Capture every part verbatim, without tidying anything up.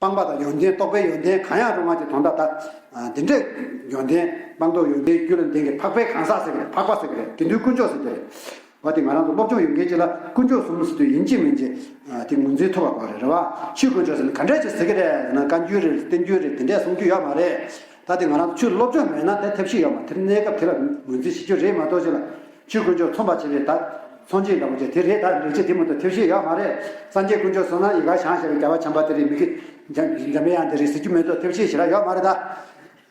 སྤངས་པ་དང་ཡོན་ཏན། རྟོགས་པའི་ཡོན་ཏན་གང་ཡང་རུང་བ་ཅིག་དོན་དག་ད། འདི་འདྲའི་ཡོན་ཏན། སྤངས་རྟོགས་ཡོན་ཏན་རྒྱུ་ལ་ལྡན་གྱི་འཕགས་པའི་གང་ཟག་ཟེར་གྱི་རེད། འཕགས་པ་ཟེར་གྱི་རེད། དགེ་འདུན་དཀོན་མཆོག་ཟེར་གྱི་རེད། འོ་དེ་ང་རང་ཚོ་སློབ་སྦྱོང་ཡོད་མཁན་ཅིག་ལ་དཀོན་མཆོག་གསུམ་ཟེར་དུས་ཡིན་གཅིག་མིན་གཅིག་དེ་ངོས་འཛིན་ཐུབ་པ་དགོས་རེད། རེད་བ། ཆོས་དཀོན་མཆོག་ཟེར་ན་ག་འདྲས་ཅིག་ཟེར་གྱི་རེད་ཟེར་ན། བཀའ་འགྱུར་རེད། བསྟན་འགྱུར་རེད། དེ་འདྲས་གསུང་རྒྱུ་ཡོད་མ་རེད། ད་དེ་ང་རང་ཚོ་ཆོས་སློབ་སྦྱོང་མེད་ན་དེ་ཐབས་ཤེས་ཡོད་མ་རེད། དེ་གནས་སྐབས་དེ་ལ་ངོས་འཛིན་བྱེད་རྒྱུ་རེད་མ་གཏོགས་ཅིག་ལ། ཆོས་དཀོན་མཆོག་མཚོན་པར་བྱེད་པའི་ད་མཚོན་བྱེད་འདྲ་པོ་ཅིག་དེ་རེད། ད་ལེགས་བྱས་དེ་མ་གཏོགས་ཐབས་ཤེས་ཡོད་མ་རེད། སངས་རྒྱས་དཀོན་མཆོག་གསུམ་ན་ཡལ་ག་བཞེངས་བཞག་པའི་རྒྱལ་བ་བྱམས་པ་དེ་རེད། མི་དགེ་འཇམ་པའི་དབྱངས་དེ་རེད་ཟེར་རྒྱུ་མེད་དོ། ཐབས་ཤེས་ཞེ་དྲག་ཡོད་མ་རེད་ད།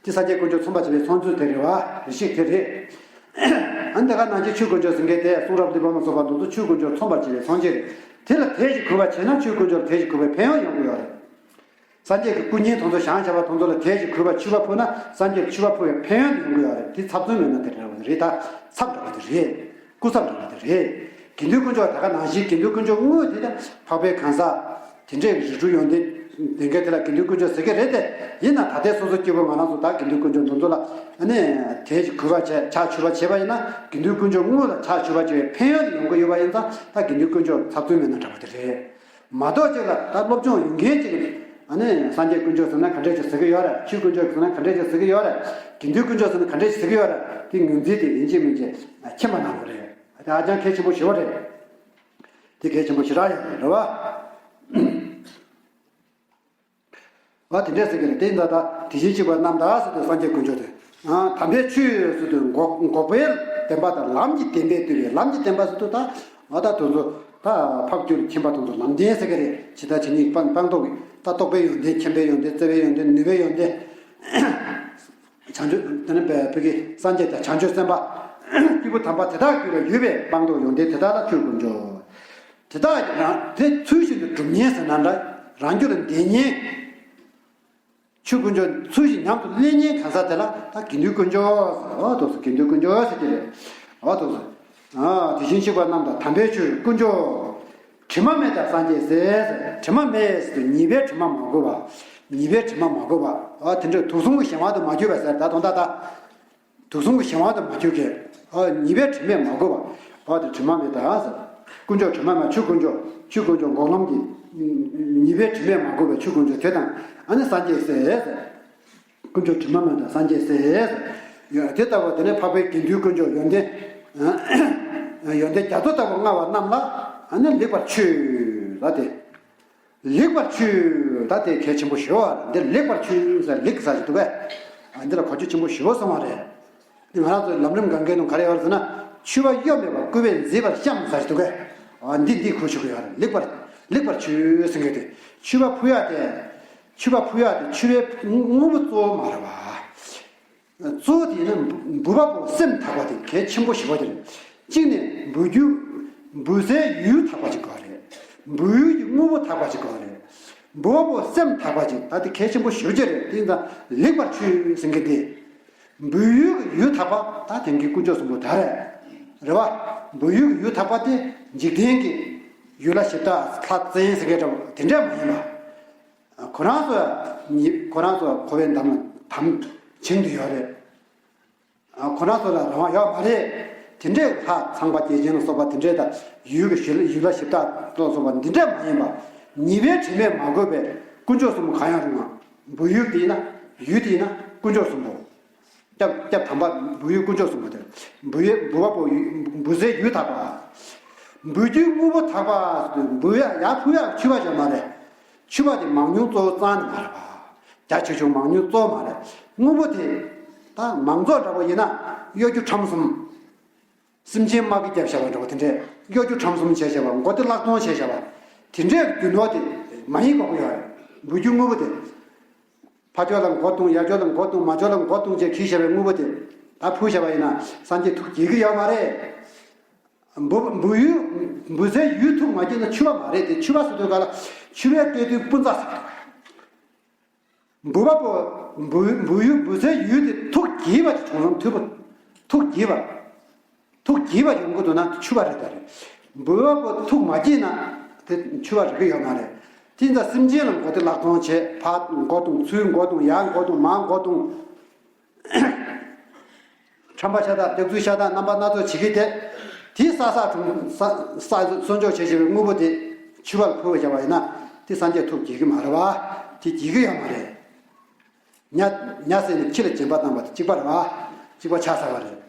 དེ་སངས་རྒྱས་དཀོན་མཆོག་མཚོན་པར་བྱེད་པའི་མཚོན་ཚུལ་དེ་རེད་བ། རེ་ཞིག་དེ་རེད། ཨ་ནི་དེ་ག་ནང་བཞིན་ཆོས་དཀོན་མཆོག་ཟེར་མཁན་དེ་གསུང་རབ་བསྟན་པ་སོགས་པ་འདི་ཚོ་ཆོས་དཀོན་མཆོག་མཚོན་པར་བྱེད་པའི་མཚོན་བྱེད་རེད། དེ་ལ་དད་ཅིག་གུས་པ་བྱས་ན་ཆོས་དཀོན་མཆོག་ལ་དད་ཅིག་གུས་པའི་ཕན་ཡོན་ཡོང་གི་ཡོད་རེད། སངས་རྒྱས་ཀྱི་སྐུ་བརྙན་དེ་ཚོ་བཞེངས་བཞག་པ་དེ་ཚོ་ལ་དད་ཅིག་གུས་པ་མཆོད་པ་ཕུལ་ན་སངས་རྒྱས་ལ་མཆོད་པ་ཕུལ་བའི་ཕན་ཡོན་དེ་ཡོང་གི་ཡོད་རེད། དེ་ཚབ་མཚོན་མེད་ན་དེ་འདྲ་བ་རེད། ད་ཚབ་འདྲ་བ་དེ་རེད། སྐུ་ཚབ་འདྲ་བ་དེ་རེད། དགེ་འདུན་དཀོན་མཆོག་དེ་ག་ནང་བཞིན་དགེ་འདུན་དཀོན་མཆོག་དངོས་དེ་ད་འཕགས་པའི་གང་ཟག་དེ་འདྲའི་རིགས་དྲུག་ཡོན་ཏན་ལྡན་མཁན་དེ་ལ་དགེ་འདུན་དཀོན་མཆོག་ཟེར་གྱི་རེད་དེ། ཡིན་ན་ད་ལྟའི་སོ་སོ་སྐྱེ་བོ་ང་རང་ཚོ་ད་དགེ་འདུན་དཀོན་མཆོག་འདི་ཚོ་ལ་ཨ་ནི་དད་ཅིག་གུས་པ་བྱས། ཕྱག་མཆོད་པ་བྱས་པ་ཡིན་ན་དགེ་འདུན་དཀོན་མཆོག་དངོས་ལ་ཕྱག་མཆོད་པ་བྱས་པའི་ཕན་ཡོན་དེ་ཡོང་གི་ཡོད་པ་ཡིན་ཙང་། ད་དགེ་འདུན་དཀོན་མཆོག་ཚབ་མཚོན་མེད་ན་འདྲ་པོ་དེ་རེད། མ་གཏོགས་ཅིག་ལ་ད་སློབ་སྦྱོང་ཡོད་མཁན་ཅིག་ཨ་ནི་སངས་རྒྱས་དཀོན་མཆོག་ཟེར་ན་ག་འདྲས་ཅིག་ཟེར་གི་ཡོད་རེད། ཆོས་དཀོན་མཆོག་ཟེར་ན་ག་འདྲས་ཅིག་ཟེར་གི་ཡོད་རེད། དགེ་འདུན་དཀོན་མཆོག་ཟེར་ན་ག་འདྲས་ཅིག་ཟེར་གི་ཡོད་རེད། དེ་ངོས་འཛིན་དེ་ཡིན་གཅིག་མིན་གཅིག་མཁྱེན་པ་གནང་དགོས་རེད། དེ་ཧ་ཅང་གལ་ཆེན་པོ་ཞེ་པོ་རེད། དེ་གལ་ཆེན་པོ་ཞེ་དྲག་ཡོད་རེད། རེད་བ། ཨ་དེ་འདྲས་ཟེར་གྱི་རེད། དེ་ཡིན་ད་ད་དེ་བཞིན་གཤེགས་པ་རྣམས་དང་ཟེར་དུས་སངས་རྒྱས་དཀོན་མཆོག་དེ། ཨ་དམ་པའི་ཆོས་ཟེར་དུས་འགོག་འགོག་པའི་བདེན་པ་དང་ལམ་གྱི་བདེན་པས་བསྡུས་པའི་ལམ་གྱི་བདེན་པ་ཟེར་དུས་ད། ཨ་ད་དེ་ཚོ་ད་འཕགས་རྒྱུད་ལ་མཁྱེན་པ་དེ་ཚོ་ལམ་བདེན་ཟེར་གྱི་རེད། ཇི་ལྟར་ཇི་སྙེད་སྤངས་སྤངས་རྟོགས་ཀྱི་ད་རྟོགས་པའི་ཡོན་ཏན། མཁྱེན་པའི་ཡོན་ཏན། བརྩེ་བའི་ཡོན་ཏན། ནུས་པའི་ཡོན་ཏན། བྱང་ཆུབ་དེ་ནི་བོད་ཀྱི་སངས་རྒྱས་དང་བྱང་ཆུབ་སེམས་དཔའ་སྐྱེས་བུ་དམ་པ་དེ་དག་གིས་ཡོད་པའི་སྤངས་རྟོགས་ཡོན་ཏན་དེ་དག་ལ་ཆོས་དཀོན་མཆོག་དེ་དག་རང་དེ་ཚུལ་བཞིན་དུ་སྒྲུབ་མཁན་ཟེར་ན་འདྲ། རང་རྒྱུད་ལ་ལྡན་མཁན། ཆོས་དཀོན་མཆོག་ཚུལ་བཞིན་ཉམས་སུ་ལེན་མཁན་གང་ཟག་དེ་ལ་ད་དགེ་འདུན་དཀོན་མཆོག་ཟེར། འོ་དེ་ཚོ་དགེ་འདུན་དཀོན་མཆོག་ཟེར་གྱི་རེད། འོ་དེ་ཚོ། ཨ་དེ་བཞིན་གཤེགས་པ་རྣམས་དང་། དམ་པའི་ཆོས་དཀོན་མཆོག་དྲི་མ་མེད་དང་སངས་རྒྱས་སྲས་ཟེར། དྲི་མ་མེད་ཟེར་དུས་ཉེས་པའི་དྲི་མ་མ་གོས་པ། ཉེས་པའི་དྲི་མ་མ་གོས་པ། ཨ་དེ་འདྲའི་དུག་གསུམ་གྱི་གཞན་དབང་དུ་མ་གྱུར་པ་ཟེར། ད་དོན་དག་ད་དུག་གསུམ་གྱི་གཞན་དབང་དུ་མ་གྱུར་མཁན། ཨ་ཉེས་པའི་དྲི་མས་མ་གོས་པ། ཨ་དེ་དྲི་མ་མེད་དང་ཟེར། དཀོན་མཆོག་དྲི་མ་མེད། ཆོས་དཀོན་མཆོག་ཆོས་དཀོན་མཆོག་འགོག་ལམ་གྱི་ཉེས་པའི་དྲི་མས་མ་གོས་པའི་ཆོས་དཀོན་མཆོག་དེ་དང་། ཨ་ནི་སངས་རྒྱས་སྲས་ཟེར། དཀོན་མཆོག་དྲི་མ་མེད་དང་སངས་རྒྱས་སྲས། ཡང་དེ་ལྟ་བུ་དེ་ནས་འཕགས་པའི་དགེ་འདུན་དཀོན་མཆོག་ཡོན་ཏན། ཡོན་ཏན་རྒྱ་མཚོ་ལྟ་བུ་མངའ་བ་རྣམས་ལ་ཨ་ནི་ལེགས་པར་མཆོད་ལ་དེ། ལེགས་པར་མཆོད་ད་དེ་གལ་ཆེན་པོ་ཞེ་པོ་རེད། འདིར་ལེགས་པར་མཆོད་ཟེར་ལེགས་ཟེར་གྱི་འདུག་གས། འདི་ལ་གོ་རྒྱུ་ཆེན་པོ་ཞེ་པོ་སོང་བ་རེད། འདི་ང་རང་ཚོའི་ལམ་རིམ་སྒང་གའི་ནང་ག་རེ་ཡོད་རེད་ཟེར་ན། མཆོད་པ་གཡོ་མེད་པར་བསྐུལ་བས་མཛེས་པར་བཤམས་ཟེར་གྱི་འདུག་གས། འདི་འདི་གོ་ཆོག་གི་ཡོད་རེད། ལེགས་པར་ལེགས་པར་མཆོད་ཟེར་མཁན་དེ། མཆོད་པ་ཕུལ་ཡག་དེ། མཆོད་པ་ཕུལ་ཡག་དེ་མཆོད་པའི་དངོས་པོ་གཙོ་བོ་མ་རེད་བ། གཙོ་བོ་དེ་ནི་འབུལ་བ་པོ་སེམས་དག་པ་དེ་གལ་ཆེན་པོ་ཞེ་པོ་དེ་རེད། གཅིག་ནས་འབུལ་རྒྱུ། འབུལ་སའི་ཡུལ་དག་པ་ཅིག་དགོས་རེད། འབུལ་ཡུལ་གྱི་དངོས་པོ་དག་པ་ཅིག་དགོས་རེད། འབུལ་བ་པོ་སེམས་དག་པ་ཅིག་ད་དེ་གལ་ཆེན་པོ་ཞེ་པོ་ཅིག་རེད། དེ་ཡིན་ཙང་ལེགས་པར་མཆོད་ཟེར་མཁན་དེ། འབུལ་ཡུལ་གྱི་ཡུལ་དག་པ་ད་དེང་གི་དཀོན་མཆོག་གསུམ་པོ་ད་རེད། རེད་བ། འབུལ་ཡུལ་གྱི་ཡུལ་དག་པ་དེ་འཇིག་རྟེན་གྱི་ཡུལ་ལ་ཞིབ་ལྟ་ལྷ་བཙན་ཟེར་མཁན་འདྲ་བོ་དེ་འདྲ་མ་ཡིན་པ། ཁོ་རང་ཚོ་ཉི་ཁོ་རང་ཚོ་འཁོར་བའི་འདམ་ལ་དམ་བྱིང་དུ་ཡོད་རེད། ཁོ་རང་ཚོ་ལ་རང་དབང་ཡོད་མ་རེད། དེ་འདྲའི་ལྷ་ཚངས་པ་བརྒྱ་བྱིན་ལ་སོགས་པ་དེ་འདྲའི་དང་ཡུལ་གྱི་ཞི་ལ་ཡུལ་ལ་ཞིབ་ལྟ་ལ་སོགས་པ་འདི་འདྲ་མ་ཡིན་པ། ཉེས་པའི་དྲི་མས་མ་གོས་པའི་དཀོན་མཆོག་གསུམ་གང་ཡང་རུང་བ། འབུལ་ཡུལ་དེ་ཡིན་ན་ཡུལ་དེ་ཡིན་ན་དཀོན་མཆོག་གསུམ་པོ། སྐྱབས་སྐྱབས་དམ་པ་འབུལ་ཡུལ་དཀོན་མཆོག་གསུམ་པོ་དེ། འབུལ་ཡུལ་འབུལ་བ་པོ་ཡུལ་འབུལ་སའི་ཡུལ་དག་པ། འབུལ་རྒྱུའི་དངོས་པོ་དག་པ། འབུལ་ཡག་ཡར་ཕུལ་ཡག་མཆོད་པ་ཞིག་མ་རེད། མཆོད་པ་དེ་མང་ཉུང་གཙོ་བོ་རྩ་ནས་མ་རེད་པ། རྒྱ་ཆེ་ཆུང་མང་ཉུང་གཙོ་བོ་མ་རེད། དངོས་པོ་དེ་ད་མང་ཚོགས་འདྲ་པོ་ཡིན་ན་གཡོ་སྒྱུ་ཁྲམ་གསུམ། སེམས་ཅན་དམག་གིས་བརྒྱབ་བཞག་པ་འདྲ་པོ་དེ་འདྲས་གཡོ་སྒྱུ་ཁྲམ་གསུམ་བྱས་བཞག་པ། མགོ་རྟིང་བརླག་གཏོང་བྱས་བཞག་པ། དེ་འདྲས་རྒྱུ་ནོར་དེ་མ་ཡིན་དགོས་ཀྱི་ཡོད་རེད། འབུལ་རྒྱུ་དངོས་པོ་དེ། ཕ་ཕྱོགས་ལ་མགོ་རྡུང་། ཡ་ཕྱོགས་ལ་མགོ་རྡུང་། མ་ཕྱོགས་ལ་མགོ་རྡུང་བྱས་གྱིས་བཞག་པའི་དངོས་པོ་དེ། ད་ཕུལ་བཞག་པ་ཡིན་ན་སངས་རྒྱས་ཐུགས་དགྱེས་ཀྱི་ཡོད་མ་རེད། འབུལ་འབུལ་ཡུལ་འབུལ་སའི་ཡུལ་ཐུགས་མ་དགྱེས་ན་མཆོད་པ་མ་རེད་དེ། མཆོད་པ་ཟེར་དུས་ག་ལ་མཆོད་པའི་སྤྲོས་བསྡུའི་སྤུས་ཚད་ཟེར་གྱི་འདུག་ག་འབུལ་བ་པོ་འབུལ་འབུལ་ཡུལ་འབུལ་སའི་ཡུལ་དེ་ཐུགས་དགྱེས་པ་ཅིག་བྱུང་ན་མཐུ་པོ། ཐུགས་དགྱེས་པ། ཐུགས་དགྱེས་པ་ཡོང་གི་འདུག་ན་མཆོད་པ་རེད་ད་རེད། འབུལ་བ་པོ་ཐུགས་མ་དགྱེས་ན་དེ་མཆོད་པ་རེད་ཀྱི་ཡོད་མ་རེད། དེ་ཡིན་ཙང་སེམས་ཅན་ལ་མགོ་རྟིང་བརླག་གཏོང་བྱས། ཕར་མགོ་རྡུང་། ཚུར་མགོ་རྡུང་། ཡར་མགོ་རྡུང་། མར་མགོ་རྡུང་། ཁྲམ་པ་ཤ་སྟག་སྟག་འཛུལ་ཤ་སྟག་རྣམ་པ་སྣ་ཚོགས་བྱེད་ཀྱི་དེ། དེ་བསགས་བསགས་གྲོང་བསགས་བསགས་གསོག་འཇོག་བྱས་བྱས་པའི་དངོས་པོ་དེ་མཆོད་པར་ཕུལ་བ་བྱས་པ་ཡིན་ན་དེ་སངས་རྒྱས་ཐུགས་དགྱེས་ཀྱི་མ་རེད་བ། དེ་འགྱིག་གི་ཡོད་མ་རེད། ཉ་ཉ་ཟེར་ནས་ཁྱི་ལ་སྦྱིན་པ་བཏང་པ་དེ་གཅིག་པ་རེད་བ། གཅིག་པ་ཆགས་ཚར་བ་རེད།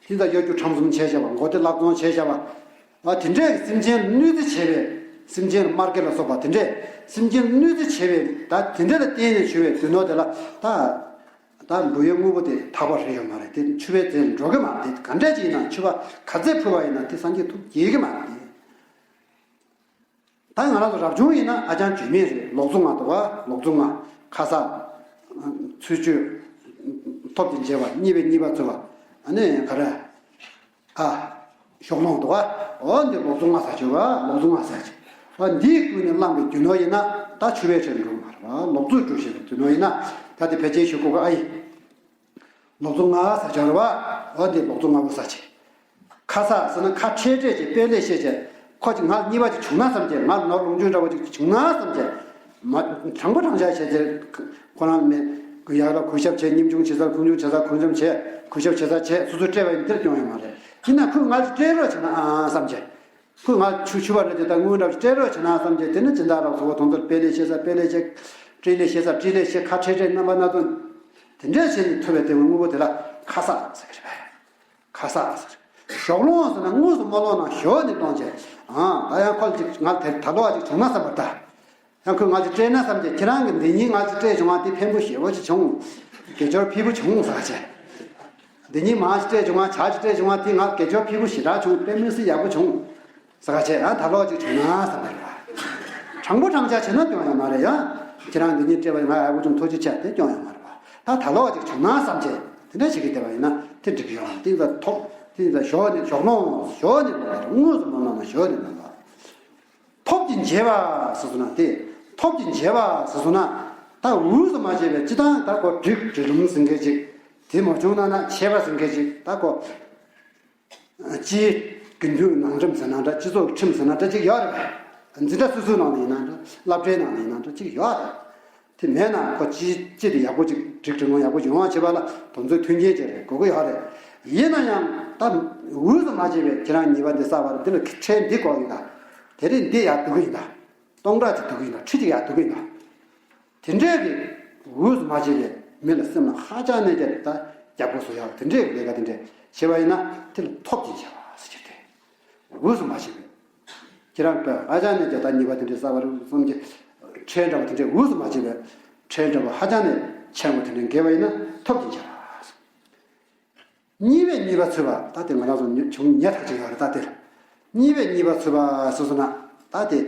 དེ་ཚོ་གཡོ་སྒྱུ་ཁྲམ་གསུམ་བྱས་བྱས་པ། མགོ་རྟིང་བརླག་གཏོང་བྱས་བྱས་པ། ཨ་དེ་འདྲས་ཀྱི་སེམས་ཅན་གནོད་འཚེ་བྱས་པའི། སེམས་ཅན་དམར་སྐད་ལ་སོགས་པ་དེ་འདྲས་སེམས་ཅན་གནོད་འཚེ་བྱས་པའི། ད་དེ་འདྲས་ལ་བརྟེན་ནས་བྱུང་བའི་སྡུག་བསྔལ་དེ་ལ་ད། ད་འབུ་ཡའི་དངོས་པོ་དེ་ཐར་པ་རེད་ཡོད་མ་རེད། དེ་ཕྱུ་པའི་རྩེ་ལ་འགྲོ་གི་མ་རེད། དེ་ག་འདྲས་ཅིག་ཡིན་ན་ཕྱུ་པ་ག་ཚད་ཕུ་བ་ཡིན་ན་དེ་སངས་རྒྱས་ཐུགས་དགྱེས་གི་མ་རེད། དེ། ད་ང་རང་ཚོ་རབ་བྱུང་ཡིན་ན་ཨ་ཅང་བྱུས་མེད་རེད། ལོག་འཛུགས་ང་འདུག་ག་ལོག་འཛུགས་ང་། ཁ་ས། ཚུལ་འཆོས། ཐོབ་ཀྱི་འཇལ་བ། གཉིས་པའི་གཉིས་པ་འཚོལ་བ། ཨ་ནི་ག་རེ། ཨ། ཞོག་ལོང་འདུག་ག་འོ་འདི་ལོག་འཛུགས་ང་ཟ་ཆོག་ག་ལོག་འཛུགས་ང་ཟ་ཆེ། ཨ་འདིའི་ཀུན་ནས་བསླངས་པའི་རྒྱུ་ནོར་ཡིན་ན་ད་ཕྱུ་པའི་ཆེད་འགྲོ་མ་རེད་བ། ལོག་འཛུགས་འགྲོ་ཤེས་པའི་རྒྱུ་ནོར་ཡིན་ན་ད་དེ་ཕལ་ཆེར་ཞུ་དགོས་ག་ཨ་ཡིན། ལོག་འཛུགས་ང་ཟ་ཆོག་རེད་བ། འོ་འདི་ལོག་འཛུགས་ང་བོ་ཟ་ཆེ། ཁ་ས་ཟེར་ན་ཁ་ཁྲལ་སྤྲད་ཅིག་དཔེ་ལས་བཤད་ཅིག་ཁོ་ཅིག་ང་གཉིས་པ་ཅིག་བྱུང་ན་བསམ་ཅིག་ང་ནོར་ལོངས་སྤྱོད་འདྲ་བོ་ཅིག་བྱུང་ན་བསམ་ཅིག་མ་དྲང་པོ་དྲང་བཞག་བྱས་ཏེ། ཁོ་རང་མེད། ཡག་ལ་གུས་ཞབས་བྱས། ཉམ་ཆུང་བྱེད་ས་ཁུངས་ཆུང་བྱེད་ས་ཁུངས་ཆུང་བྱས། གུས་ཞབས་བྱེད་ས་བྱས། སོ་སོས་སྤྲད་པ་ཡིན་འདིར་སྐྱོན་ཡོད་མ་རེད། ཡིན་ན་ཁོས་ང་ལ་སྤྲད་རོགས་བྱས་ན་ཨང་བསམ་ཅིག་ཁོས་ང་ཕྱུ་ཕྱུ་པ་འདྲ་ཅིག་དང་དངུལ་འདྲ་ཅིག་སྤྲད་རོགས་བྱས་ན་བསམ་ཅིག་དེ་ནི་སྦྱིན་བདག་རང་སོ་སོ་དོན་དུ་དཔེ་ལས་བཤད་ས་དཔེ་ལས་བཤད། སྤྲད་ལས་བཤད་ས་སྤྲད་ལས་བཤད། ཁ་ཁྲལ་སྤྲད། རྣམ་པ་སྣ་ཚོགས། དེ་འདྲ་བྱས་ནས་ཐོབ་པའི་དེ་དངོས་པོ་དེ་ལ་ཁ་ས་ཟེར་གི་རེད་པས། ཁ་ས་ཟེར། ཞོག་ལོང་ཟེར་ན་དངོས་སུ་མ་ལོང་ན་ཞོག་ནས་ལོང་བྱས། ཨང་ད་ཡང་ཁོ་ཅིག་ང་དེ་ད་ལོག་ཅིག་བྱུང་ན་བསམ་པ་ད། ཡང་ཁོས་ང་ཅིག་སྤྲད་ན་བསམ་གྱི། ཁྱེད་རང་གིས་འདི་གཉིས་ང་ཅིག་སྤྲད་བྱུང་བ་དེ་ཕན་པོ་ཞེ་པོ་ཅིག་བྱུང་། དགེ་སྦྱོར་ཕུལ་པོ་བྱུང་ཟེར་བྱས། འདི་གཉིས་མང་ཅིག་སྤྲད་བྱུང་བ་ཇ་ཅིག་སྤྲད་བྱུང་བ་དེ་ང་དགེ་སྦྱོར་ཕུལ་པོ་ཞེ་དྲག་བྱུང་། དཔེ་མི་སྲིད་ཡག་པོ་བྱུང་ཟེར་བྱས། ཨ་ད་ལོག་ཅིག་བྱུང་ན་བསམ་པ་རེད་བ། དྲང་པོ་དྲང་བཞག་བྱས་ན་སྐྱོན་ཡོད་མ་རེད་ཡ། ཁྱེད་རང་འདི་གཉིས་སྤྲད་པ་ང་ཡག་པོ་བྱུང་ཐུགས་རྗེ་ཆེ་དེ་སྐྱོན་ཡོད་མ་རེད་བ། ད་ད་ལོག་ཅིག་བྱུང་ན་བསམ་བྱས་དེ་འདྲ་ཞིག་གིས་བལྟས་པ་ཡིན་ན་དེ་འགྲིག་གི་ཡོད་མ་རེད། དེ་ཚོ་ཐོབ་དེ་ཚོ་ཞོག་ནས་ཞོག་ལོང་ཞོག་ནས་ལོང་བ་དངོས་སུ་མ་ལོང་ན་ཞོག་ནས་ལོང་བ། ཐོབ་ཀྱི་འཇལ་བ་ཟེར་སོང་ན་དེ། ཐོབ་ཀྱི་འཇལ་བ་ཟེར་སོང་ན། ད་འོས་སུ་མ་བྱས་པའི་སྤྱི་བཏང་ད་ཁོ་སྒྲིག་སྒྲིག་ལམ་ཟེར་མཁན་ཅིག་དེ་མ་བྱུང་ན་ན་ཆད་པ་ཟེར་མཁན་ཅིག་ད་ཁོ། སྤྱིའི་དགེ་འདུན་ནང་ཁྲིམས་ཟེར་ན་འདྲ། སྤྱི་ཚོགས་ཀྱི་ཁྲིམས་ཟེར་ན་འདྲ་ཅིག་ཡོད་རེད་པས། འཛིན་གྲྭ་སོ་སོའི་ནང་ནས་ཡིན་ན་འདྲ། སློབ་གྲྭའི་ནང་ནས་ཡིན་ན་འདྲ་ཅིག་ཡོད་རེད། དེ་མེད་ན་ཁོ་སྤྱི་སྤྱི་དེ་ཡག་པོ་ཅིག་སྒྲིག་སྒྲིག་ལམ་ཡག་པོ་ཡོང་བ་བྱེད་པ་ལ་དོན་ཚོད་མཐུན་རྐྱེན་ཅིག་རེད། དགོས་ཀྱི་ཡོད་རེད། ཡིན་ན་ཡང་ད་འོས་སུ་མ་བྱས་པའི་ཁྱེད་རང་ཉེས་པ་འདི་བསགས་པ་རེད། འདི་ལ་ཁྲལ་འདི་དགོས་ཡིན་ད། དེ་རིང་འདི་ཡར་བསྡུ་གི་ཡིན་ད། སྟོང་ཕྲག་ཅིག་བསྡུ་གི་ཡིན་ད། ཁྲི་གཅིག་ཡར་བསྡུ་གི་ཡིན་ད། དེ་འདྲའི་གི་འོས་སུ་མ་བྱས་པའི་མི་ལ་སེམས་ལ་ཧ་ཅང་ནས་ཀྱང་ད་རྒྱབ་སྐྱོར་བཟོ་ཡག་དེ་འདྲའི་གི་ལས་ཀ་དེ་འདྲ་བྱས་པ་ཡིན་ན་དེ་ལ་ཐོབ་ཀྱི་བྱ་བ་ཟེར་གྱི་རེད། འོས་སུ་མ་བྱས་པའི་ཁྱེད་རང་གི་ཧ་ཅང་ནས་ཀྱང་ད་ཉེས་པ་དེ་འདྲའི་བསགས་པ་རེད་བསམ་གྱི། ཁྲལ་འདྲ་བ་དེ་འདྲའི་འོས་སུ་མ་བྱས་པའི་ཁྲལ་འདྲ་བ་ཧ་ཅང་ནས་ཆེན་པོ་དེ་འདྲའི་འགེལ་བ་ཡིན་ན་ཐོབ་ཀྱི་བྱ་བ་ཟེར། གཉིས་པས་གཉིས་པ་འཚོལ་བ་ད་དེ་ང་རང་ཚོ་ཉོ་བྱུང་ཉེ་ཐག་ཅིག་ཡོད་རེད་ད་དེ། གཉིས་པས་གཉིས་པ་འཚོལ་བ་ཟེར་སོང་ན་ད་དེ།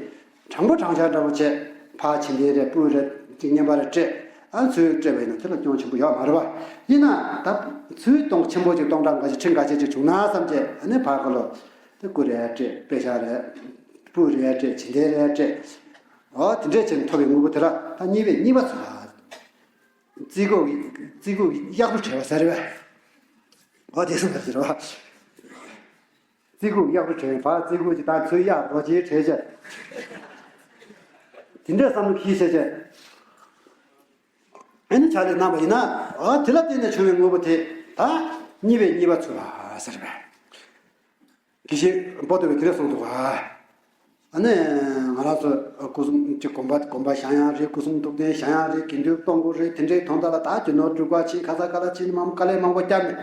དྲང་པོ་དྲང་བཞག་འདྲ་པོ་བྱས། ཕར་བྱིན་ལྡན་རེད། སྤུན་རེད། ཅིག་རྔན་པ་རེད་སྤྲད། ཨ་ཚུར་སྤྲད་པ་ཡིན་ན་དེ་ལ་སྐྱོན་ཆེན་པོ་ཡོད་མ་རེད་པ། ཡིན་ན་ད་ཚུར་གཏོང་ཆེན་པོ་ཅིག་གཏོང་སྟངས་འགའ་ཞིག་ཁྲི་འགའ་ཤས་ཅིག་བྱུང་ན་བསམ་བྱས་ཨ་ནི་ཕར་ཁ་ལོ། དེ་སྐུ་རེད་སྤྲད། པེ་ཤག་རེད། སྤུན་རེད་སྤྲད། བྱིན་ལྡན་རེད་སྤྲད། ཨོ་དེ་འདྲས་བྱས་ནས་ཐོབ་པའི་དངོས་པོ་དེ་ལ་ད་གཉིས་པས་གཉིས་པ་འཚོལ་བ། རྩིས་འགོ་རྩིས་འགོ་གཡག་རུ་བྲལ་བ་ཟེར་བས། ཨོ་དེ་སུ་ཟེར་བ། རྩིས་འགོ་གཡག་རུ་བྲལ་བ། རྩིས་འགོ་ཅིག་དང་ཚོས་གཡག་རོ་ཅིག་བྲལ་བྱས། དེ་འདྲའི་བསམ་བློ་གིས་བྱས་བྱས། ཨ་ནི་ཕྱག་ལས་གནང་བ་ཡིན་ན་ཨོ་དེ་ལ་བརྟེན་ནས་བྱུང་བའི་དངོས་པོ་དེ་ད་གཉིས་པས་གཉིས་པ་འཚོལ་བ་ཟེར་བས། དགེ་བཤེས་པོ་ཏི་བས་དེ་འདྲ་གསུངས་འདུག་ག་ཨ་ནི་ང་རང་ཚོ་སྐུ་གསུམ་གྱི་དགོན་པ་དགོན་པ་བཞེངས་ཡག་རེད། སྐུ་གསུམ་ཐུགས་རྟེན་བཞེངས་ཡག་རེད། དགེ་འདུན་གཏོང་དགོས་རེད། དེ་འདྲའི་དོན་དག་ལ་ད་རྒྱུ་ནོར་སྒྲུབ་པ་ཆེད་ཁ་ས་ཁ་ལ་ཕྱིན་མང་པོ་དཀའ་ལས་མང་པོ་བརྒྱབ་ནས་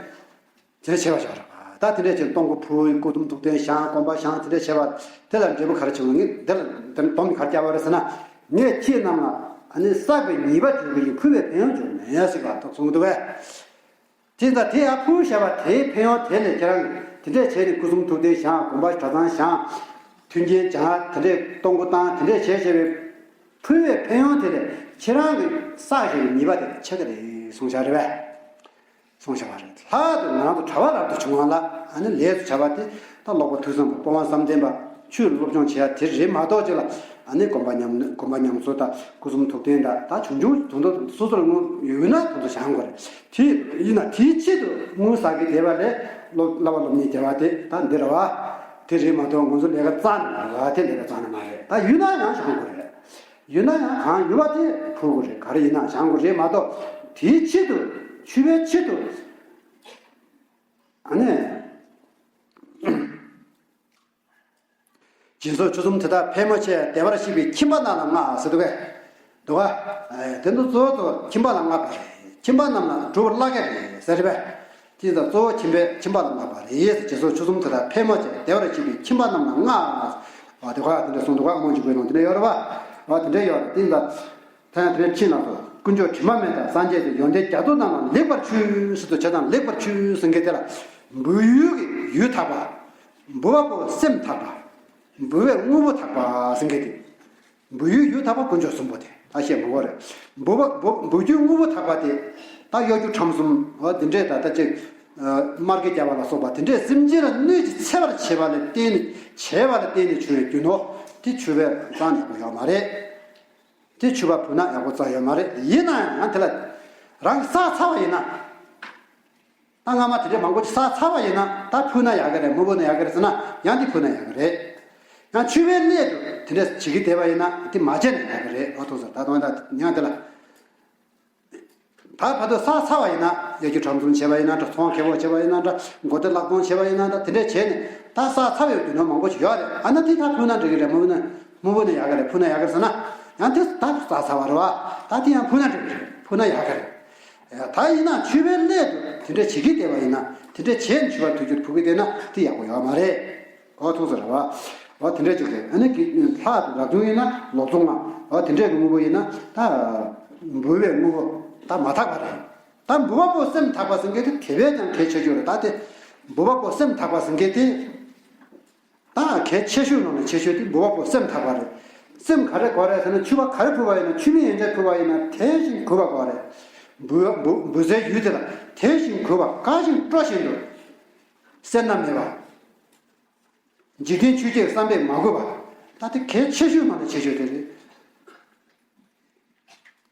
དེ་འདྲ་བྱས་པ་ཞིག་རེད། ད་དེ་འདྲ་བྱས་གཏོང་སྒོ་ཕུལ། སྐུ་གསུམ་ཐུགས་རྟེན་བཞེངས། དགོན་པ་བཞེངས། དེ་འདྲ་བྱས་པ་དེ་ལ་འབྲས་བུ་ག་རེ་བྱུང་། ངས་འདི་ལ་འདི་ལ་སྡོམ་ག་རེ་བརྒྱབ་པ་རེད་ཟེར་ན། ངས་ཁྱེད་རྣམས་ལ་ཨ་ནི་བསགས་པའི་ཉེས་པ་འཇོག་གི་ཡིན། ཕུལ་བའི་ཕན་ཡོན་འཇོག་མེད་ཟེར་བ་གསུངས་འདུག་པས། དེ་ལྟར་དེ་ཡང་ཕུལ་བཞག་པ་དེའི་ཕན་ཡོན་དེ་ལས་ཁྱེད་རང་གིས་དེ་འདྲས་བྱས་ནས་སྐུ་གསུམ་ཐུགས་རྟེན་བཞེངས། དགོན་པ་གྲྭ་ཚང་བཞེངས། མཐུན་རྐྱེན་སྦྱང་། དེ་འདྲས་གཏོང་སྒོ་བཏང་། དེ་འདྲས་བྱས་བྱས་པའི་ཕུལ་བའི་ཕན་ཡོན་དེ་ལས་ཁྱེད་རང་གིས་བསགས་བཞག་པའི་ཉེས་པ་དེ་ཆེ་གི་རེད་གསུངས་བཞག་རེད་པས། གསུངས་བཞག་པ་རེད། ལྷག་ཏུ་ང་རང་ཚོ་གྲྭ་པ་རབ་ཏུ་བྱུང་བ་ལ་ཨ་ནི་ལས་སུ་བྱ་བ་དེ་ད་ཀློག་པ་ཐོས་བསམ་པ་སྤོང་བ་བསམ་གཏན་པ་ཆོས་ལ་སློབ་སྦྱོང་བྱེད་ཡ་དེ་རེད་མ་གཏོགས་ཅིག་ལ་ཨ་ནི་དགོན་པ་ཉམས་དགོན་པ་ཉམས་གསོ་དང་སྐུ་གསུམ་ཐུགས་རྟེན་དང་ད་བྱུང་བྱུང་དོན་དུ་སོ་སོར་དངུལ་ཡོད་ན་དོན་དུ་བྱང་དགོས་རེད། དེ་ཡིན་ན་དེའི་ཆེད་དུ་དངུལ་བསགས་ཀྱི་བསྡད་པ་ལས་སློབ་བསླབ་པ་སློབ་གཉེར་བསྡད་པ་དེ་ད་འདི་རེད་བ། དེ་རེད་མ་གཏོགས་ང་ཚོ་ལས་ཀ་རྩ་ནས་མ་རེད་བ། དེ་ལས་ཀ་རྩ་ནས་མ་རེད། ད་ཡོད་ན་ཡང་བྱང་དགོས་རེད། ཡོད་ན་ཡང་གང་ཡོད་པ་དེ་ཕུལ་དགོས་རེད། ག་རེ་ཡིན་ན་བྱང་དགོས་རེད་མ་གཏོགས་དེའི་ཆེད་དུ་ཕྱུ་པའི་ཆེད་དུ་ཨ་ནི། སྦྱིན་སོགས་ཆུད་གསུམ་དེ་དག་ཕལ་མོ་ཆེ་བདེ་བར་གཤེགས་པའི་ཁྱིམ་པ་རྣམས་ལ་མངའ་ཟེར་འདུག་གས། འདུག་ག་དེ་ཚོ་གཙོ་བོ་གཙོ་བོ་ཁྱིམ་པ་ལ་བསྔགས་པ་རེད། ཁྱིམ་པ་རྣམས་ལ་སྒྲུབ་པར་བསླབ་ཀྱི་རེད་ཟེར་བས། དེ་ཡིན་ཙང་གཙོ་བོ་ཁྱིམ་པས་ཁྱིམ་པ་ལ་བསྔགས་པ་རེད། རྗེས་སུ་ཆོས་གསུམ་དེ་དག་ཕལ་མོ་ཆེ་བདེ་བར་གཤེགས་པའི་ཁྱིམ་པ་རྣམས་ལ་བསྔགས། འདུག་ག་དེ་འདྲ་གསུངས་འདུག་ག་སྔོན་གྱི་བོད་ནང་དེ་འདྲ་ཡོད་རེད་བ། དེ་འདྲ་ཡོད་རེད། དེ་ཡིན་ཙང་། ཐ་ཡང་དེ་ནས་ཕྱིན་ལ་སོགས་དཀོན་མཆོག་དྲི་མ་མེད་དང་སངས་རྒྱས་ཀྱི་ཡོན་ཏན་རྒྱ་མཚོ་རྣམས་ལ་ལེགས་པར་མཆོད་ཟེར་དུས་བྱས་ཙང་ལེགས་པར་མཆོད་ཟེར་མཁན་དེ་ལ། འབུལ་ཡུལ་གྱི་ཡུལ་དག་པ། འབུལ་བ་པོ་སེམས་དག་པ། འབུལ་བའི་དངོས་པོ་དག་པ་ཟེར་མཁན་དེ། འབུལ་ཡུལ་ཡུལ་དག་པ་དཀོན་མཆོག་གསུམ་པོ་དེ་ད་བཤད་མི་དགོས་རེད། འབུལ་བ་འབུལ་འབུལ་རྒྱུའི་དངོས་པོ་དག་པ་དེ། ད་གཡོ་སྒྱུ་ཁྲམ་གསུམ་འོ་དེ་འདྲས་ད་ལྟ་ཅིག་མར་གད་རྒྱག་པ་ལ་སོགས་པ་དེ་འདྲས་སེམས་ཅན་ལ་གནོད་ཅིང་འཚེ་བར་བྱེད་པ་ལ་བརྟེན་ནས་བྱས་པ་ལ་བརྟེན་ནས་བྱུང་བའི་རྒྱུ་ནོར་དེ་མཆོད་པའི་རྩ་ནས་ཡོད་མ་རེད། དེ་མཆོད་པ་ཕུལ་ན་ཡག་པོ་རྩ་ཡོད་མ་རེད། ཡིན་ན་ཡང་དེ་ལ་རང་གིས་བསགས་ཚར་བ་ཡིན་ན། ད་སྔ་མ་དེ་འདྲའི་མང་པོ་ཅིག་བསགས་ཚར་བ་ཡིན་ན་ད་ཕུལ་ན་ཡག་གི་རེད། མི་ཕུལ་ན་ཡག་གི་རེད་ཟེར་ན་ཡང་དེ་ཕུལ་ན་ཡག་གི་རེད། ཡང་མཆོད་པའི་སླད་དུ་དེ་འདྲ་བྱེད་ཀྱི་བསྡད་པ་ཡིན་ན་དེ་མ་བྱས་ན་ཡག་གི་རེད། འོ་ཐུག་སོང་། ད་དུང་ད་ཡང་དེ་ལ། ད་བར་དུ་བསགས་ཚར་བ་ཡིན་ན་གཡོ་སྒྱུ་ཁྲམ་གསུམ་བྱས་པ་ཡིན་ན་འདྲ། ཚོང་ཁེ་བོ་བྱས་པ་ཡིན་ན་འདྲ། མགོ་རྟ་གླག་གཏོང་བྱས་པ་ཡིན་ན་འདྲ། དེ་འདྲས་བྱས་ནས་ད་བསགས་ཚར་བའི་རྒྱུ་ནོར་མང་པོ་ཞིག་ཡོད་རེད། ཨ་ན་དེ་ད་ཕུལ་ན་འགྲིག་གི་རེད། མི་ཕུལ་ན་མི་ཕུལ་ན་ཡག་གི་རེད། ཕུལ་ན་ཡག་གི་རེད་ཟེར་ན་ཡང་དེ་ད་བསགས་ཚར་བ་རེད་བ། ད་དེ་ཡང་ཕུལ་ན་འགྲིག་གི་རེད། ཕུལ་ན་ཡག་གི་རེད། ད་ཡིན་ན་མཆོད་པའི་སླད་དུ་དེ་འདྲ་བྱེད་ཀྱི་བསྡད་པ་ཡིན་ན། དེ་འདྲ་བྱས་ནས་མཆོད་པ་ཐུགས་རྒྱུད་ཕུལ་གྱི་བསྡད་ན་དེ་ཡག་པོ་ཡོད་མ་རེད། འོ་ཐུག་སོང་རེད་བ། འོ་དེ་འདྲ་ཅིག་རེད། ཨ་ནི་གི་ལྷ་དང་རབ་བྱུང་ཡིན་ན་ལོག་འཚོ་ང་། འོ་དེ་འདྲ་གི་དངོས་པོ་ཡིན་ན་ད་འབུལ་བའི་དངོས་པོ་ད་མ་དག་པ་རེད། ད་འབུལ་བ་པོ་སེམས་དག་པ་ཟེར་མཁན་དེ་དེ་བས་ཀྱང་གལ་ཆེ་ཤོས་རེད། ད་དེ་འབུལ་བ་པོ་སེམས་དག་པ་ཟེར་མཁན་དེ། ད་གལ་ཆེ་ཤོས་ནང་ནས་ཆེ་ཤོས་དེ་འབུལ་བ་པོ་སེམས་དག་པ་རེད། སེམས་ག་རེ་དགོས་རེད་ཟེར་ན། མཆོད་པ་ག་རེ་ཕུལ་བ་ཡིན་ན། མཆོད་མེ་ཡན་ཆད་ཕུལ་བ་ཡིན་ན་དེ་བཞིན་གུས་པ་དགོས་རེད། འབུལ་འབུལ་འབུལ་སའི་ཡུལ་དེ་ལ་དེ་བཞིན་གུས་པ། དགའ་ཞིང་སྤྲོ་བཞིན་དུ་སེར་སྣ་མེད་པ། འཇིག་རྟེན་ཆོས་བརྒྱད་བསམ་པས་མ་གོས་པ། ད་དེ་གལ་ཆེ་ཤོས་ནང་ནས་ཆེ་ཤོས་དེ་རེད།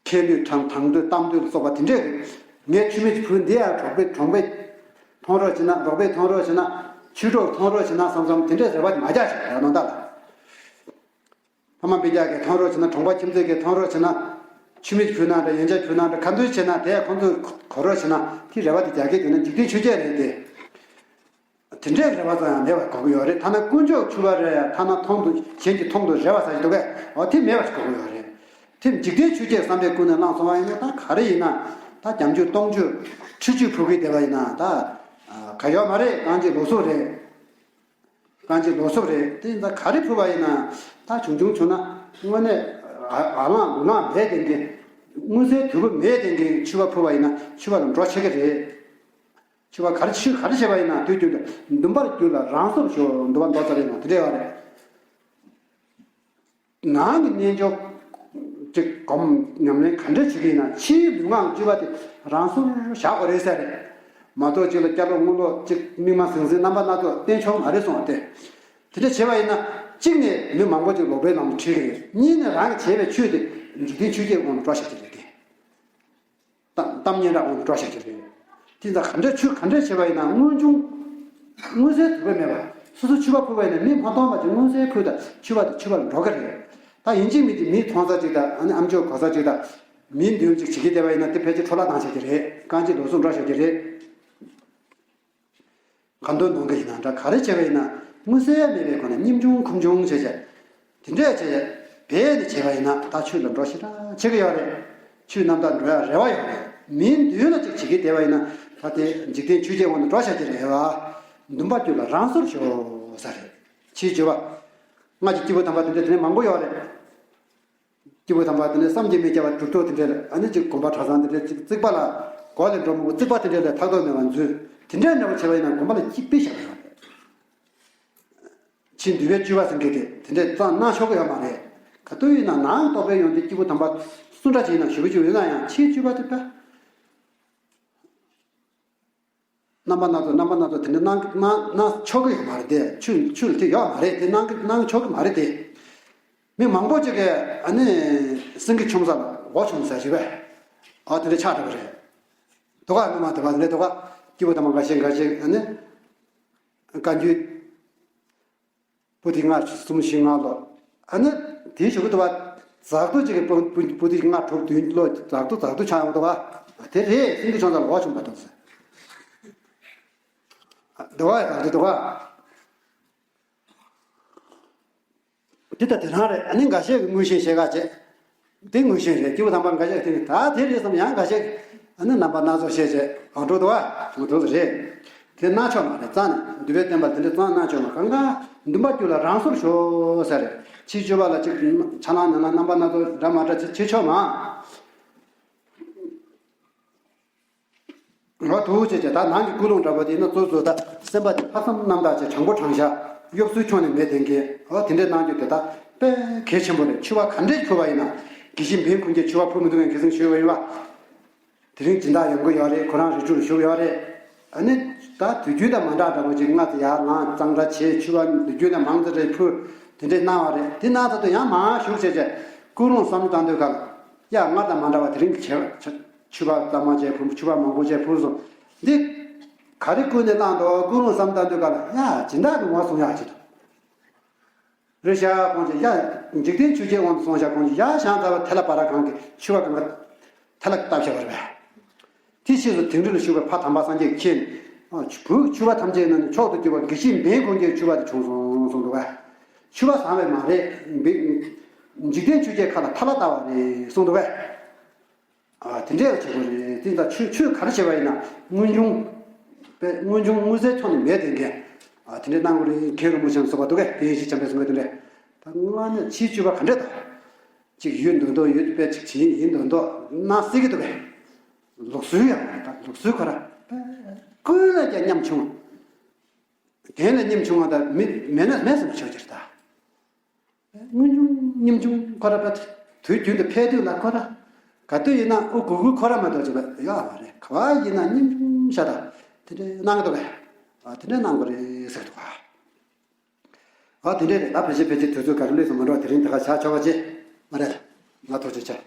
ཁྱེད་ལུས་དྲང་དྲང་འདོད་གཏམ་འདོད་ལ་སོགས་པ་དེ་འདྲས་རེད། ངས་མཆོད་མེ་ཅིག་ཕུལ། འདི་ཡང་གྲོགས་པོས་གྲོགས་པོས་མཐོང་རོགས་བྱེད་ན། རོགས་པས་མཐོང་རོགས་བྱེད་ན། ཆོས་གྲོགས་མཐོང་རོགས་བྱེད་ན་བསམ་བསམ་དེ་འདྲས་རེ་བ་མ་རྒྱག་ཞིག་ར་ནང་ལྟ་ལ། ཕ་མ་སྤུན་ཀྱག་གིས་མཐོང་རོགས་བྱེད་ན། གྲོང་པ་ཁྱིམ་མཚེས་ཀྱིས་མཐོང་རོགས་བྱེད་ན། མཆོད་མེ་ཅིག་ཕུལ་ན་འདྲ། ཡན་ཆད་ཕུལ་ན་འདྲ། ག་འདྲ་བྱེད་ན་དེ་ཡང་ཁོང་ཚོས་གོ་རོགས་བྱེད་ན་དེ་རེ་བ་དེ་རྒྱག་གི་དེ་ན་འཇིག་རྟེན་ཆོས་བརྒྱད་རེད་དེ། དེ་འདྲའི་རེ་བ་ཙམ་ཡང་མེད་པར་དགོས་ཀྱི་ཡོད་རེད། ཐ་ན་དཀོན་མཆོག་མཆོད་པ་རེད་ཡ། ཐ་ན་མཐོང་དུ་གཞན་གྱིས་མཐོང་དུ་རེ་བ་ཟ་ཞིག་འདུག་གས། འོ་དེ་མེད་པར་དགོས་ཀྱི་ཡོད་རེད། དེ་འཇིག་རྟེན་ཆོས་བརྒྱད་བསམ་པས་ཀུན་ནས་བསླངས་སོང་བ་ཡིན་ན། ད་ག་རེ་ཡིན་ན་ད་བརྒྱ་མཆོད་སྟོང་མཆོད་ཁྲི་མཆོད་ཕུལ་གྱི་བསྡད་པ་ཡིན་ན་ད་ག་ཡོད་མ་རེད། རྐང་རྗེས་ལོག་སོང་རེད། རྐང་རྗེས་ལོག་སོང་རེད། དེ་ཡིན་ད་ག་རེ་ཕུལ་བ་ཡིན་ན་ད་བྱུང་བྱུང་བྱུང་ན་དངོས་གནས་ཨ་ཨ་ལངས་ལུས་ལངས་མེད་དེ་འདྲའི་མངོན་གསལ་དོད་པོ་མེད་དེ་འདྲའི་མཆོད་པ་ཕུལ་བ་ཡིན་ན་མཆོད་པ་ལ་འགྲོ་ཆེ་གི་རེད། མཆོད་པ་ག་རེ་ཆོས་ག་རེ་བྱས་པ་ཡིན་ན་དུས་རྒྱུན་དུ་འདུན་པར་གྱུར་ལ་རང་སོར་ཞོག་འདུན་པ་མདོ་རྩ་ལས་ནང་དེ་འདྲ་ཡོད་རེད། ནང་གི་རྣལ་འབྱོར་ཅིག་སྒོམ་ཉམས་ལེན་ག་འདྲ་བྱེད་ཀྱི་ཡིན་ན་ཕྱིའི་ལུས་ངག་སྤྱོད་པ་དེ་རང་སོར་བཞག་དགོས་རེད་ཟེར་རེད། མ་གཏོགས་གཅིག་ལ་སྐྱ་ལོག་སྔོན་ལོག་ཅིག་མིག་མ་ཟིང་ཟིང་རྣམ་པ་སྣ་ཚོགས་བསྟན་ཆོག་མ་རེད་གསུངས་པ་དེ། དེ་འདྲ་བྱས་པ་ཡིན་ན་གཅིག་ནས་མི་མང་པོ་ཅིག་ལོག་པའི་ལམ་དུ་ཁྲིད་ཀྱི་རེད། གཉིས་ནས་རང་གིས་བྱས་པའི་ཆོས་དེ་འཇིག་རྟེན་ཆོས་བརྒྱད་དབང་དུ་འགྲོ་བཞག་གི་རེད་དེ། གཏམ་གཏམ་སྙན་གྲགས་དབང་དུ་འགྲོ་བཞག་གི་རེད། དེ་ཙང་ག་འདྲ་ཆོས་ག་འདྲ་བྱས་པ་ཡིན་ན་དངོས་བྱུང་མངོན་གསལ་དོད་པོ་མེད་པ། སོ་སོ་མཆོད་པ་ཕུལ་བ་ཡིན་ན་མིས་མ་མཐོང་བ་ཅིག་མངོན་གསལ་ཕུལ་དང་མཆོད་པ་དེ་མཆོད་པ་ལ་འགྲོ་གི་རེད། ད་ཡིན་གཅིག་མིན་གཅིག་མིས་མཐོང་ས་ཅིག་དང་ཨ་ནི་ཨ་མཆོག་གོ་ས་ཅིག་དང་མིའི་མདུན་ཅིག་བྱེད་ཀྱི་བསྡད་པ་ཡིན་ན་དེ་ཕལ་ཆེར་འཕྲོ་བརླག་བཏང་བཞག་གི་རེད། རྐང་རྗེས་ལོག་སོང་འགྲོ་བཞག་གི་རེད། གང་འདོད་གནང་གི་ཡིན་ན་འདྲ། ག་རེ་བྱས་པ་ཡིན་ན་མངོན་གསལ་མེད་པའི་སྒོ་ནས་ཉམ་ཆུང་ཁུར་ཆུང་བྱས་བྱས། དེ་འདྲས་བྱས་བྱས་བས་ནས་བྱས་པ་ཡིན་ན་ད་ཆོས་ལ་འགྲོ་ཞེ་དྲག་ཆེ་གི་ཡོད་རེད། ཆོས་རྣམ་དག་འགྲོ་ཡ་རེ་བ་ཡོད་རེད། མིའི་མདུན་ལ་ཅིག་བྱེད་ཀྱི་བསྡད་པ་ཡིན་ན་ད་དེ་འཇིག་རྟེན་ཆོས་བརྒྱད་དབང་དུ་འགྲོ་བཞག་གི་རེད་བ། འདུན་པ་བསྐྱུར་ལ་རང་སོར་ཞོག་ཟེར་རེད། ཕྱིའི་སྤྱོད་པ། སྔར་གྱི་སྐྱེས་བུ་དམ་པ་དེ་འདྲས་དེ་ནས་མང་པོ་ཡོད་རེད། སྐྱེས་བུ་དམ་པ་དེ་ནས་བསམ་གྱིས་མི་ཁྱབ་པ་གྲུབ་ཐོབ་དེ་འདྲས་ལ་ཨ་ནི་ཅིག་དགོན་པ་གྲྭ་ཚང་དེ་འདྲས་ཅིག་བརྩིགས་པ་ལ་སྒོ་ལས་འགྲོ་མི་དགོས། བརྩིགས་པ་དེ་འདྲས་ལ་ཐག་ཐོག་མེད་པར་འཛུལ། དེ་འདྲས་འདྲ་པོ་བྱས་པ་ཡིན་ན་དགོན་པ་ལ་ཅིག་དཔེ་བཞག་པ་ཡོད་རེད། ཕྱིའི་འདུས་པའི་སྤྱོད་པ་ཟེར་མཁན་དེ་དེ་འདྲས་ཙང་གནང་ཆོག་གི་ཡོད་མ་རེད། ག་དུས་ཡིན་ན་ནང་རྟོགས་པའི་ཡོན་ཏན་སྐྱེས་བུ་དམ་པ་སུ་འདྲ་ཅིག་ཡིན་ན་ཞུ་གི་ཞུ་ཡོད་ན་ཡང་ཕྱིའི་སྤྱོད་པ་དེ་དཔེ། རྣམ་པ་སྣ་ཚོགས་རྣམ་པ་སྣ་ཚོགས་དེ་འདྲ་གནང་གནང་གནང་ཆོག་གི་ཡོད་མ་རེད་དེ། ཆོས་ཆོས་ལ་དེ་ཡོད་མ་རེད་དེ། གནང་གི་གནང་ཆོག་གི་མ་རེད་དེ། མི་མང་པོ་ཅིག་གིས་ཨ་ནི་སེང་གེ་ཆུང་ས་ལ་འོ་ཆུང་ས་ཞིག་བས། ཨ་དེ་འདྲ་ཆགས་འགྲོ་གི་རེད། དོ་ག་སྔོན་མ་དེ་བ་དེ་འདྲ་དོ་ག་སྐྱེས་བུ་དམ་པ་འགའ་ཤས་འགའ་ཤས་ཨ་ནི་བཀའ་འགྱུར། པོ་ཏི་ལྔ་གསུམ་བཞི་ལྔ་ལོ། ཨ་ནི་དེའི་གཞུག་གུ་དུ་བ་ཛག་ཏུ་ཅིག་གི་པོ་པོ་པོ་ཏི་ལྔ་དྲུག་བདུན་ལོ་ཛག་ཏུ་ཛག་ཏུ་ཆགས་ཡོང་དུ་བ། དེ་རེད། སེང་གེ་ཆུང་ས་ལ་འོ་ཆུང་བ་དང་ཟེར། འདི་བ་ཡ་ཛག་ཏུ་འདུག་བ། འདི་ལྟ་དེ་རང་རེད། ཨ་ནི་འགའ་ཤས་ཀྱི་དངོས་གཞི་ཤེས་ཁ་བྱས། དེ་ངོས་བཞིན་རེད། སྐྱེས་བུ་དམ་པ་འགའ་ཤས་དེ་ནི་ད་དེ་རེད་བསམ། ཡང་འགའ་ཤས་ཨ་ནི་རྣམ་པ་སྣ་ཚོགས་བཤད་བྱས་གང་འགྲོ་འདུག་བ། ངོ་ཐུག་རེད། དེ་གནང་ཆོག་མ་རེད། རྩ་ནས་འདུས་པའི་བསྟན་པ་དེ་འདྲ་རྩ་གནང་ཆོག་མ། གང་ག་འདུན་པ་རྒྱུད་ལ་རང་སོར་ཞོག་ཟེར་རེད། ཕྱི་བཅོས་པ་ལ་ཅིག་ཆ་ལང་ཉ་ལང་རྣམ་པ་སྣ་ཚོགས་འདྲ་མ་འདྲ་བྱེད་ཆོག་མ། འོ་ཐུགས་རྗེ་ཆེ། ད་ནང་གི་ཀུན་སློང་འདྲ་པོ་དེ་ཡིན་ན་གཙོ་གཙོ་ད་སེམས་པ་དེ་ལྷག་བསམ་རྣམ་དག་བྱས། དྲང་པོ་དྲང་བཞག་གཡོ་ཟོལ་ཁྱོན་ནས་མེད་དེ་འགན། འོ་དེ་འདྲའི་གནང་རྒྱུ་དེ་ད་དཔེ་གལ་ཆེན་པོ་རེད། ཕྱུ་པ་ག་འདྲས་ཕུལ་བ་ཡིན་ན། དགེ་བཤེས་འབེན་ཁུངས་སྐྱེལ་ཕྱུ་པ་ཕུལ་མི་འདུག་མཁན་གལ་སྲིད་ཞུས་པ་ཡིན་པ། དེ་རིང་སྦྱིན་བདག་ཡོང་གི་ཡོད་རེད། ཁོ་རང་རི་ཁྲོད་ལ་བཞུགས་ཡོད་རེད། ཨ་ནི་ད་དུས་རྒྱུན་དང་མ་འདྲ་འདྲ་པོ་ཅིག་སྔ་ཙམ་ཡར་ལངས་གཙང་སྦྲ་བྱས། ཕྱུ་པ་དུས་རྒྱུན་དང་མང་ཙམ་རེ་ཕུལ། དེ་འདྲས་གནང་བ་རེད། དེ་གནང་ཚར་དུས་ཡང་མར་བཞུགས་བྱས་བྱས་ཀུན་སློང་བསམ་བློ་བཏང་དུས་སྐབས་ལ། ཡ་སྔར་དང་མ་འདྲ་བ་དེ་རིང་གི་བྱས་པ། ཕྱུ་པ་གཙང་མ་བྱས་ཕུལ། ཕྱུ་པ་མང་པོ་བྱས་ཕུལ་སོང་། འདི་ག་རེ་ཀུན་ནས་བླངས་འདུག་ཀུན་སློང་བསམ་བློ་བཏང་དུས་སྐབས་ལ། ཡ་སྦྱིན་བདག་གི་ངོ་སོང་ཡག་ཅིག་འདུག་རེད་ཤག་ཁོང་ཚོས་ཡ། འཇིག་རྟེན་ཆོས་བརྒྱད་དབང་དུ་སོང་ཤག་ཁོང་ཚོས་ཡ་བཞེངས་ཚར་བ་ཐལ་བ་ར་གང་གི་ཕྱུ་པ་གང་ག་ཐལ་བ་བཏབ་བཞག་པ་རེད་པས། དེ་ཕྱིས་སུ་དིང་རི་ལ་བཞུགས་པའི་ཕ་དམ་པ་སངས་རྒྱས་ཀྱིས། བོད་ཕྱུ་པ་ཐམས་ཅད་ནང་ནས་མཆོག་ཏུ་གྱུར་པ་དགེ་བཤེས་འབེན་ཁུངས་སྐྱེལ་ཕྱུ་པ་དེ་བྱུང་སོང་གསུངས་འདུག་པས། ཕྱུ་པ་བཟང་བས་མ་རེད། འཇིག་རྟེན་ཆོས་བརྒྱད་ཁ་ལ་ཐལ་བ་བཏབ་པ་རེད་གསུངས་འདུག་པས། ཨ། དེ་འདྲས་ལ་བྱེད་དགོས་རེད། དེ་ད་ཆོས་ཆོས་ག་རེ་བྱེད་པ་ཡིན་ན་དངོས་བྱུང་། དཔེ་དངོས་བྱུང་མངོན་གསལ་ཐོག་ནས་མེད་དེ་འགན། ཨ། དེ་འདྲས་གནང་དགོས་རེད། མཁན་རིན་པོ་ཆེ་སོགས་པ་འདུག་གས། དེ་ཡིན་ཞིག་བྱམས་པའི་གསུང་གི་དེ་འདྲས། ད་སྔ་ནས་ཕྱིའི་སྤྱོད་པ་ག་འདྲས་དང་། ཅིག་ཡོད་མདོག་མདོག་ཡོད་དེ་དཔེ་ཅིག་བྱེད་ཡིན་མདོག་མདོག་གནང་སྲིད་ཀྱི་འདུག་གས། ལུགས་སྲོལ་ཡང་ད་ལུགས་སྲོལ་ཁོ་ར། ཀུན་ལ་ཀྱང་ཉམ་ཆུང་། གཞན་ལ་ཉམ་ཆུང་བ་དང་མི་མེད་ན་མེད་བསམ་ཆོག་ཅིག་ད། དངོས་བྱུང་ཉམ་ཆུང་ཁོ་ར་པ། དུས་རྒྱུན་དུ་ཕེབས་དུས་ལ་ཁོ་ར། ག་དུས་ཡིན་ན་ཨུ་གུ་གུ་ཁོ་ར་མ་གཏོགས་ཅིག་ལ་ཡོད་མ་རེད། ག་བ་ཡིན་ན་ཉམ་ཆུང་ཤ་སྟག་དེ་འདྲས་གནང་གི་འདུག་གས། ཨ། དེ་འདྲས་གནང་དགོས་རེད་ཟེར་གི་འདུག་ག་ཨ། དེ་འདྲས་རེད། ད་ཕལ་ཆེར་ཕལ་ཆེར་དུས་ཚོད་ག་རེ་ལས་སུ་མ་འགྲོ་བ་དེ་རིང་དེ་ག་ཆགས་ཆོག་པ་ཅིག་མ་རེད། ང་ཐུགས་རྗེ་ཆེ།